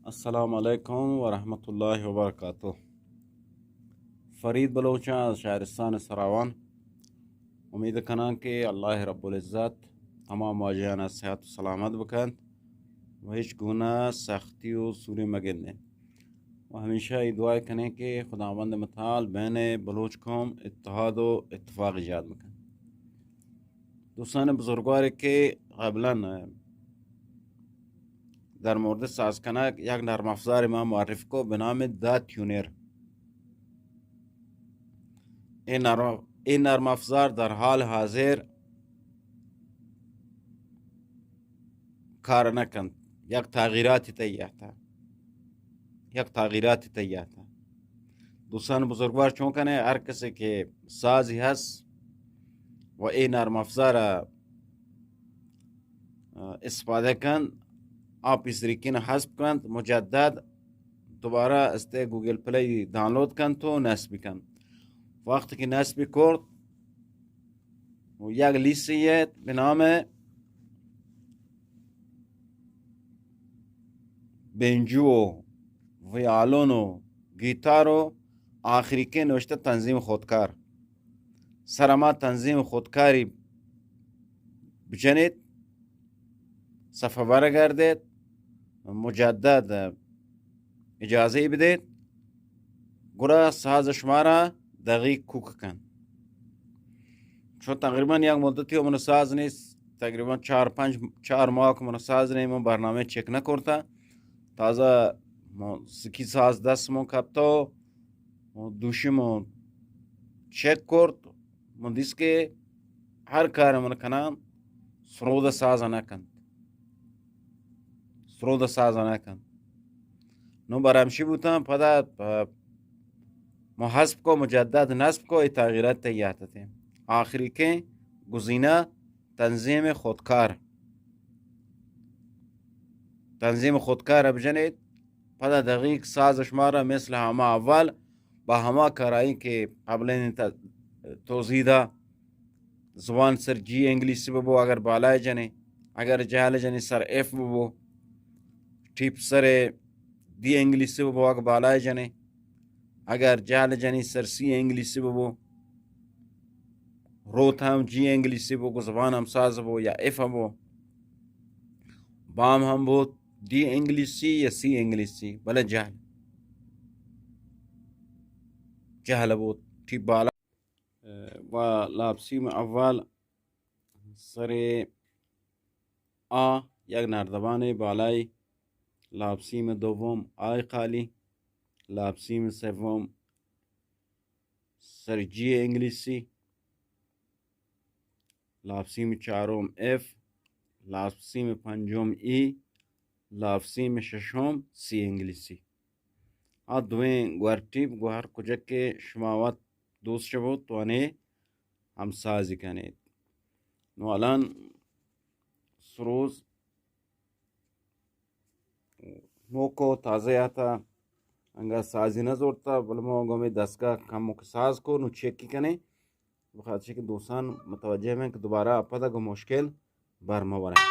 السلام علیکم ورحمۃ اللہ وبرکاتہ۔ فرید بلوچ آں از شہرستان سراوان۔ امید کناں کہ اللہ رب العزت تمام واجہانا صحت و سلامت بکنت و ہچ گونہ سختی و سوری مگندیں و ہمیشہ اے دعا کنیں کہ خداوند متعال بین بلوچ قوم اتحاد و اتفاق ایجاد بکنت۔ دوستان بزرگوار کہ قبلاً در مورد ساز کنگ یک نرم افزار ما معرف کو بہ نام دا تیونر۔ اے نرم، اے نرم افزار در حال حاضر کار نہ کنت، یک تغییراتی تئی اتہ، یک تغییراتی تئی اتہ۔ دوستان بزرگوار چون کنے، ہر کسے کہ سازی ہست و اے نرم افزار استفادہ کنت، آ پیسریکین حذف کنت، مجدد دوبارہ استے گوگل پلے دانلود کنت و نصب کنت۔ وقتی کہ نصب کرت و یک لیستی ایت بہ نام بینجو و ویالون و گیتار و آخری کہ نوشتہ تنظیم خودکار۔ سر ہما تنظیم خودکاری بجنیت، صفحہ برگردیت، مجدد اجازہ بدیت، گڑا ساز شمارا دقیق کوک کنت۔ چون تقریباً یک مدتی من ساز نیست، تقریباً چار پنج، چار ماہ کہ من ساز نیست، من برنامہ چیک نہ کرتا۔ تازہ من سکی ساز دست من کپتا و دوشی من چیک کرت، من دیست کہ ہر کار من کنان سرود ساز نہ کنت، سرود ساز نہ کنت۔ نو برمشی بوتن، پدا، پ-، ما حذف کو، مجدد نصب کو، اے تغییرات تئی اتتیں۔ آخری کہ گزینہ تنظیم خودکار۔ تنظیم خودکار بجنیت، پدا دقیق ساز شمارا مثل ہما اول با ہما کارایی کہ قبل ت-، توضیح دا۔ زبان سر جی انگلیسی ببو اگر بالای جنے، اگر جہل جنے سر ایف ببو، ٹیپ سر دی انگلیسی ببو اگر بالای جنے، اگر جہل جنے سر سی انگلیسی ببو، روت ہم جی انگلیسی ببو، زبان ہم ساز ببو یا ایف ببو، بام ہم بوت دی انگلیسی یا سی انگلیسی، بلے جہل، جہل بوت ٹیپ بالا۔ و لابسیم اول سر آ یک نردبان بالای، لابسیم دوم آی خالی، لابسیم سوم سر جی انگلیسی، لابسیم چارم ایف، لابسیم پنجم ای، لابسیم ششم سی انگلیسی۔ آ دوئیں گورٹی گوہر کجک کہ شما وت دوست شبو تونے ہم سازی کنیت۔ نو الان سروز نوکو تازہ آتا، انگا سازی نہ زورتا، بلے ما گومی دستگاہ کمک ساز کو، نو چیکی کنے، بخاطر کہ دوستان متوجہ بیں کہ دوبارہ اپدا گو مشکل بر مہ وریں۔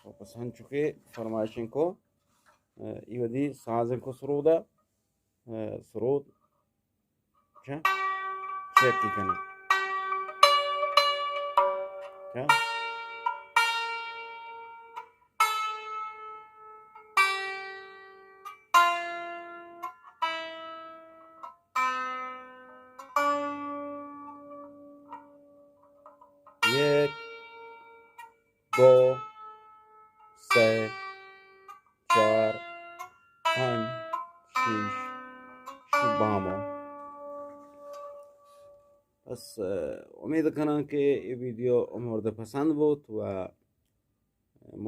و پس ہنچو کہ فرمائشیں کو، اه، ای ودی سازیں کو سرودا، اه، سرود چہ چیک کنیں۔ چہ؟ یک، دو، سے، چار، پنج، شش، شش باما۔ پس، اه، امید کناں کہ اے ویڈیو مورد پسند بوت و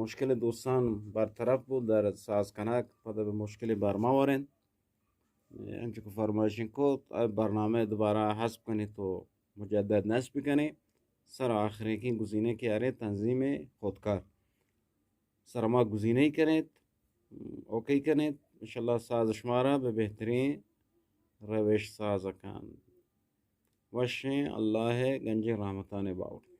مشکل دوستان برطرف بوت در ساز کنگ، پدا بہ مشکل برما ورنت۔ انچو کہ فرمائشیں کت، اے برنامہ دوبارہ حذف کنیت و مجدد نصب کنیت۔ سر آخریں کہ گزینہ کہ ارے تنظیم خودکار۔ سرما گزینہ کنیت، اوکے کنیت، انشاءاللہ ساز شمارا بہ بہترین روش ساز کنت۔ وشیں، اللہ گنجیں رحمتانے باوٹ۔